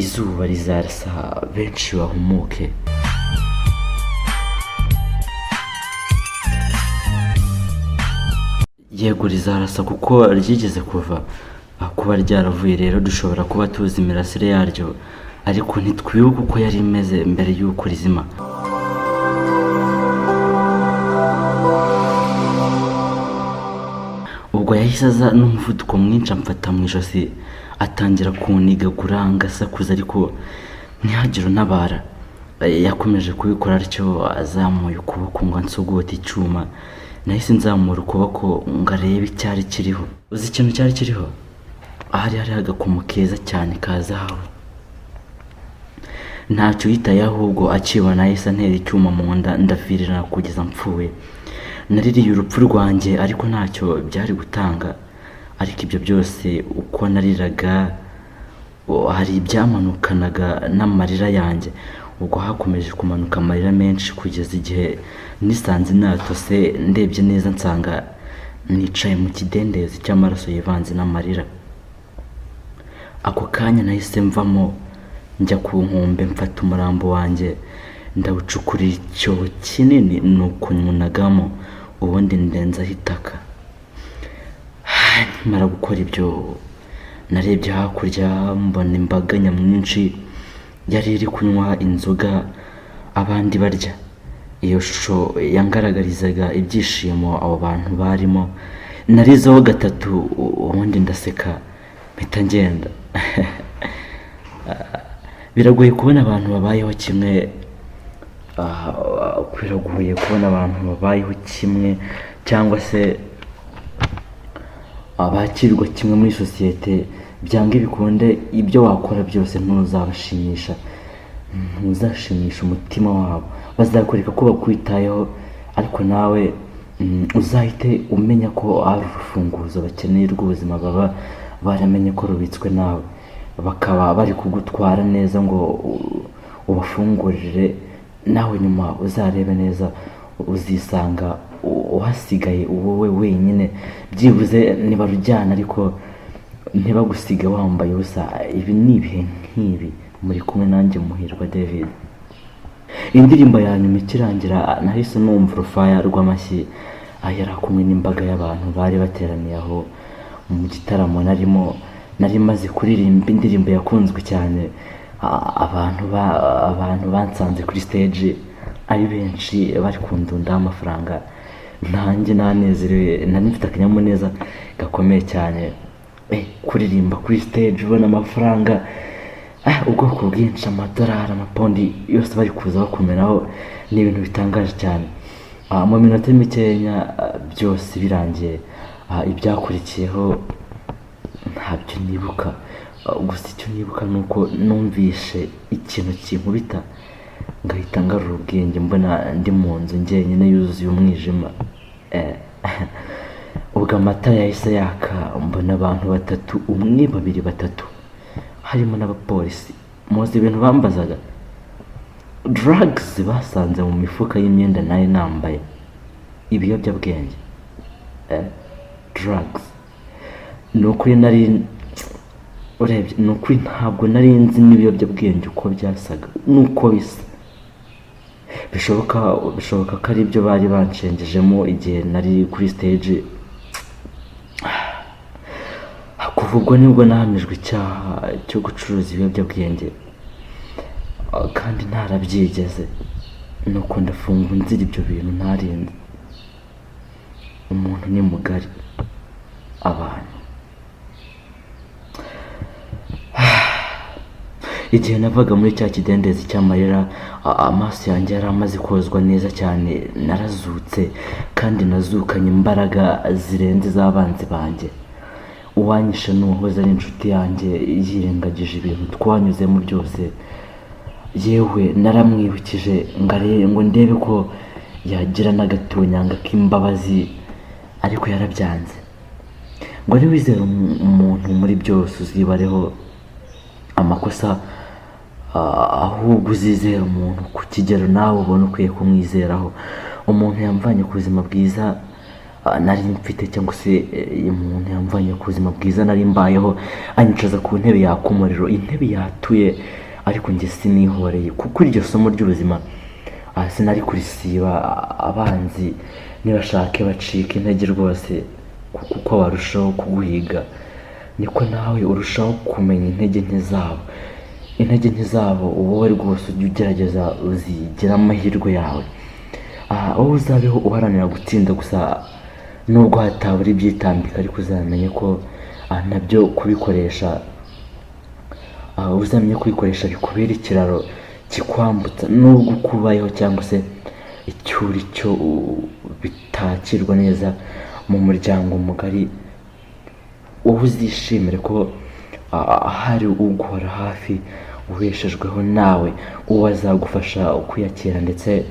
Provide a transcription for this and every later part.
Izuba rizarasa benshi bahumuke. Yego, rizarasa kuko ryigeze kuva. Kuba ryaravuye rero, dushobora kuba tuzi imirasire yaryo, ariko ntitwibuke uko yari imeze mbere y'uko rizima. Ubwo yahise aza n'umuvuduko mwinshi, amfata mu ijosi, atangira kunigagura, ngasakuza ariko ntihagire untabara. Yakomeje kubikora atyo, azamuye ukuboko ngo ansogote icyuma. Nahise nzamura ukuboko ngo arebe icyari kiriho. Uzi ikintu cyari kiriho? Ahari hariho agakomo keza cyane ka zahabu. Ntacyo yitaye, ahubwo akibona yahise antera icyuma mu nda, ndavirirana kugeza mpfuye. Naririye urupfu rwanjye, ariko ntacyo byari gutanga. Ariko ibyo byose, uko nariraga, hari ibyamanukanaga n'amarira yanjye. Ubwo hakomeje kumanuka amarira menshi kugeza igihe nisanze natose. Ndebye neza nsanga nicaye mu kidendezi cy'amaraso yivanze n'amarira. Ako kanya nahise mvamo, njya ku nkombe, mfata umurambo wanjye, ndawucukurira icyobo kinini, nuko nywunagamo, ubundi ndenzaho itaka. Nkimara gukora ibyo, narebye hakurya, mbona imbaga nyamwinshi yari iri kunywa inzoga, abandi barya. Iyo shusho yangaragarizaga ibyishimo abo bantu barimo. Narizeho gatatu, ubundi ndaseka, mpita ngenda. Biragoye kubona abantu babayeho kimwe. Biragoye kubona abantu babayeho kimwe cyangwa se abakirwa kimwe muri sosiyete. Byanga bikunde, ibyo wakora byose ntuzabashimisha, ntuzashimisha umutima wabo. Bazakwereka ko bakwitayeho, ariko nawe uzahite umenya ko ari urufunguzo bakeneye rw'ubuzima baba baramenye ko rubitswe nawe, bakaba bari kugutwara neza ngo ubafungurire. Nawe nyuma uzarebe neza, uzisanga uhasigaye wowe wenyine. Byibuze ntibarujyana, ariko ntibagusiga wambaye ubusa. Ibi ni ibihe nk'ibi. Muri kumwe nanjye, Muhirwa David. Indirimbo ya nyuma ikirangira, nahise numva urufaya rw'amashyi. Yari kumwe n'imbaga y'abantu bari bateraniye aho mu gitaramo narimo. Nari maze kuririmba indirimbo yakunzwe cyane. Abantu bansanze kuri stage ari benshi, bari kundundaho amafaranga. Nanjye nanezerewe, nari mfite akanyamuneza gakomeye cyane. Kuririmba kuri stage ubona amafaranga, ubwoko bwinshi, amadolari, amapondi yose bari kuza bakumeraho, ni ibintu bitangaje cyane. Mu minota mikeya byose birangiye. Ibyakurikiyeho ntabyo nibuka. Gusa icyo nibuka ni uko numvishe ikintu kinkubita, ngahita ngarura ubwenge, mbona ndi mu nzu njyenyine yuzuye umwijima. Ubwo amatara yahise yaka, mbona abantu batatu, umwe, babiri, batatu, harimo n'abapolisi. Muzi ibintu bambazaga? Drugs basanze mu mifuka y'imyenda nari nambaye, ibiyobyabwenge. Drugs, ni ukuri nari urebye, ni ukuri ntabwo nari nzi n'ibiyobyabwenge uko byasaga n'uko bisa. Bishoboka ko ari byo bari banshengejemo igihe nari kuri stage. Kuva ubwo nibwo nahamijwe icyaha cyo gucuruza ibiyobyabwenge kandi ntarabyigeze, nuko ndafungwa nzira ibyo bintu ntarinze. Umuntu ni mugari, abantu. Igihe navaga muri cya kidendezi cy'amarira, amaso yanjye yari amaze kozwa neza cyane. Narazutse kandi nazukanye imbaraga zirenze iz'abanzi banjye. Uwanyishe ni uwahoze ari inshuti yanjye, yirengagije ibintu twanyuzemo byose. Yewe, naramwibukije ngo ndebe ko yagira n'agatonyanga k'imbabazi, ariko yarabyanze. Ngo niwizere umuntu muri byose, uzibareho amakosa, ahubwo uzizera umuntu ku kigero nawe ubona ukwiye kumwizeraho. Umuntu yamvanye ku buzima bwiza. nari mfite, cyangwa se umuntu yamvanye ku buzima bwiza nari mbayeho, anyicaza ku ntebe yaka umuriro, intebe yatuye, ariko njye sinihoreye, kuko iryo somo ry'ubuzima sinari kurisiba. Abanzi nibashake bacika intege rwose, kuko uko barushaho kuguhiga niko nawe urushaho kumenya intege nke zabo. Intege nke zabo wowe rwose ujye ugerageza uzigire amahirwe yawe. Wowe uzabeho uharanira gutsinda gusa, nubwo hatabura ibyitambika, ariko uzamenye ko nabyo kubikoresha, uzamenye kubikoresha bikubera ikiraro kikwambutsa, nubwo uko ubayeho cyangwa se icyo uri cyo bitakirwa neza mu muryango mugari, wowe uzishimire ko hari uguhora hafi, ubeshejweho nawe, uwo azagufasha kwiyakira ndetse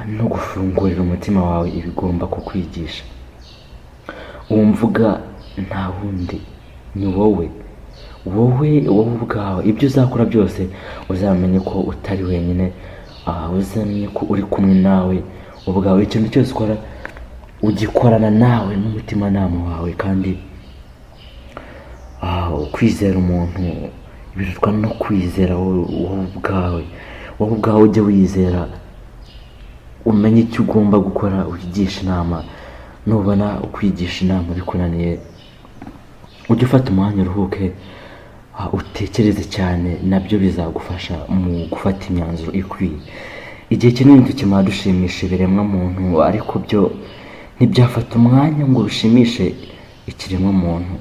no gufungurira umutima wawe ibigomba kukwigisha. Uwo mvuga nta wundi, ni wowe, wowe ubwawe. Ibyo uzakora byose uzamenye ko utari wenyine, uzamenye ko uri kumwe nawe ubwawe. Ikintu cyose ukora ugikorana nawe n'umutimanama wawe, kandi kwizera umuntu birutwa no kwizera wowe ubwawe. Wowe ubwawe ujye wizera, umenye icyo ugomba gukora, wigishe inama. Nubona kwigisha inama bikunaniye, ujye ufata umwanya uruhuke, utekereze cyane, nabyo bizagufasha mu gufata imyanzuro ikwiye. Igihe kinini tukimara dushimisha ibiremwa muntu, ariko byo ntibyafata umwanya ngo bishimishe ikiremwa muntu.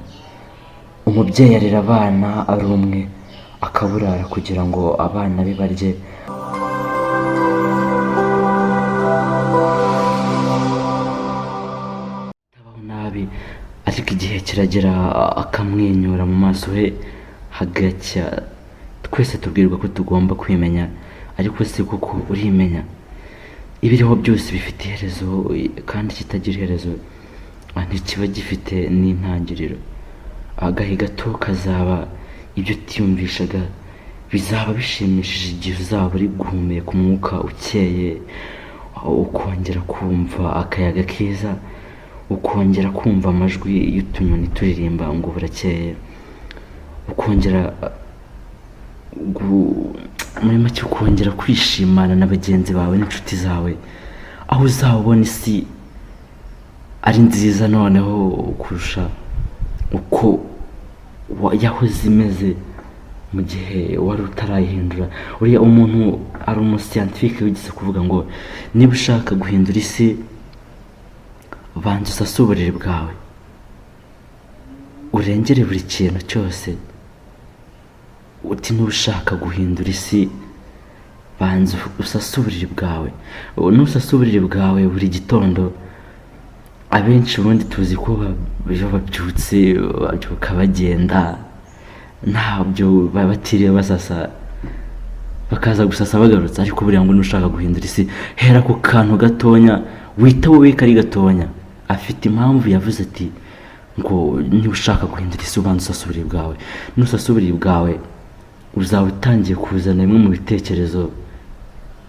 Umubyeyi arera abana ari umwe, akaburara kugira ngo abana be barye. Atabaho nabi, ariko igihe kiragera akamwenyura mu maso he hagacya. Twese tubwirwa ko tugomba kwimenya, ariko si koko urimenya. Ibiriho byose bifite iherezo, kandi ikitagira iherezo ntikiba gifite n'intangiriro. Agahe gato kazaba ibyo utiyumvishaga bizaba bishimishije igihe uzaba uri guhumeka umwuka ukeye, ukongera kumva akayaga keza, ukongera kumva amajwi y'utunyoni turirimba ngo burakeye, ukongera muri make ukongera kwishimana na bagenzi bawe n'inshuti zawe, aho uzaba ubona isi ari nziza noneho kurusha uko yahoze imeze mu gihe wari utarayihindura. Uriya umuntu ari umuscientifique wigeze kuvuga ngo niba ushaka guhindura isi, banza usase uburiri bwawe, urengere buri kintu cyose. Uti niba ushaka guhindura isi, banza usase uburiri bwawe. Nusase uburiri bwawe buri gitondo, abenshi ubundi tuzi ko iyo babyutse babyuka bagenda, ntabyo batiriwe basasa, bakaza gusasa bagarutse. Ariko buriya ngo nushaka guhindura isi, hera ku kantu gatonya, wita wowe kari gatonya. Afite impamvu yavuze ati ngo niba ushaka guhindura isi, ubanza usase uburiri bwawe. Nusasa uburiri bwawe, uzaba utangiye kuzana bimwe mu bitekerezo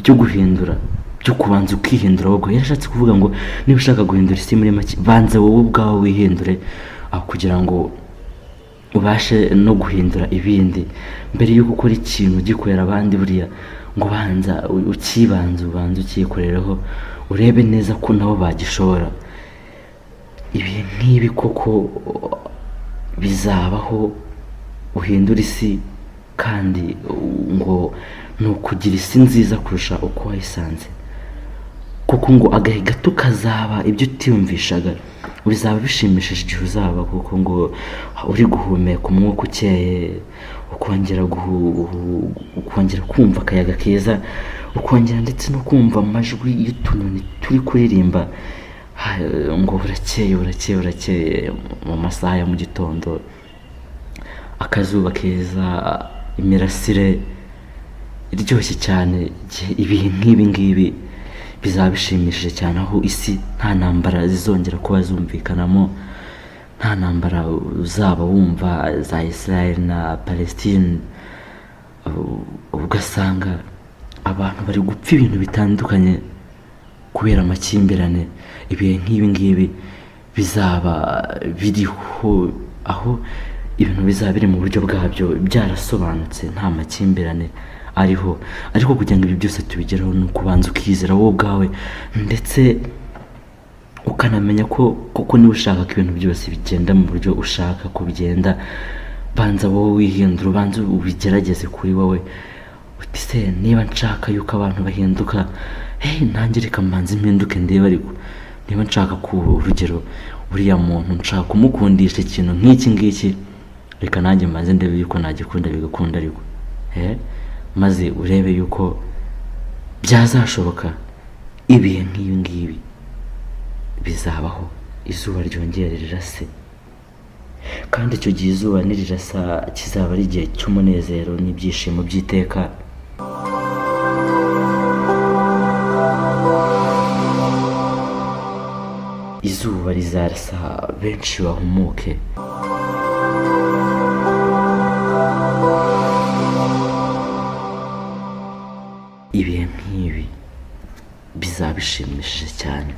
byo guhindura, byo kubanza ukihindura wowe. Yarashatse kuvuga ngo niba ushaka guhindura isi, muri make banza wowe ubwawe wihindure, kugira ngo ubashe no guhindura ibindi. Mbere y'uko ukora ikintu ugikorera abandi, buriya ngo banza ukibanze, ubanze ukikorereho, urebe neza ko nabo bagishobora. Ibihe nk'ibi koko bizabaho, uhindura isi, kandi ngo ni ukugira isi nziza kurusha uko wayisanze, kuko ngo agahe gato kazaba ibyo utiyumvishaga bizaba bishimishije igihe uzaba kuko ngo uri guhumeka umwuka ukeye, ukongera kumva akayaga keza, ukongera ndetse no kumva amajwi y'utunyoni turi kuririmba ngo burakeye, burakeye, burakeye, mu masaha ya mu gitondo, akazuba keza, imirasire iryoshye cyane. Ibihe nk'ibi ngibi bizaba bishimishije cyane, aho isi nta ntambara zizongera kuba zumvikanamo, nta ntambara uzaba wumva za Israel na Palestine, ugasanga abantu bari gupfa ibintu bitandukanye. kubera amakimbirane. Ibihe nk'ibi ngibi bizaba biriho, aho ibintu bizaba biri mu buryo bwabyo, byarasobanutse, nta makimbirane ariho. Ariko kugira ngo ibi byose tubigereho, ni ukubanza ukizera wowe ubwawe, ndetse ukanamenya ko koko niba ushaka ko ibintu byose bigenda mu buryo ushaka ko bigenda, banza wowe wihindura, ubanze ubigerageze kuri wowe. Uti: "Se niba nshaka yuko abantu bahinduka, hey, nanjye reka mbanze mpinduke ndebe." Ariko niba nshaka ku urugero uriya muntu nshaka kumukundisha ikintu nk'iki ngiki, reka nanjye mbanze ndebe yuko nagikunda bigakunda. Ariko maze urebe yuko byazashoboka. Ibihe nk'ibi ngibi bizabaho, izuba ryongere rirase, kandi icyo gihe izuba nirirasa kizaba ari igihe cy'umunezero n'ibyishimo by'iteka. Izuba rizarasa, benshi bahumuke. Ibihe nk'ibi bizaba bishimishije cyane.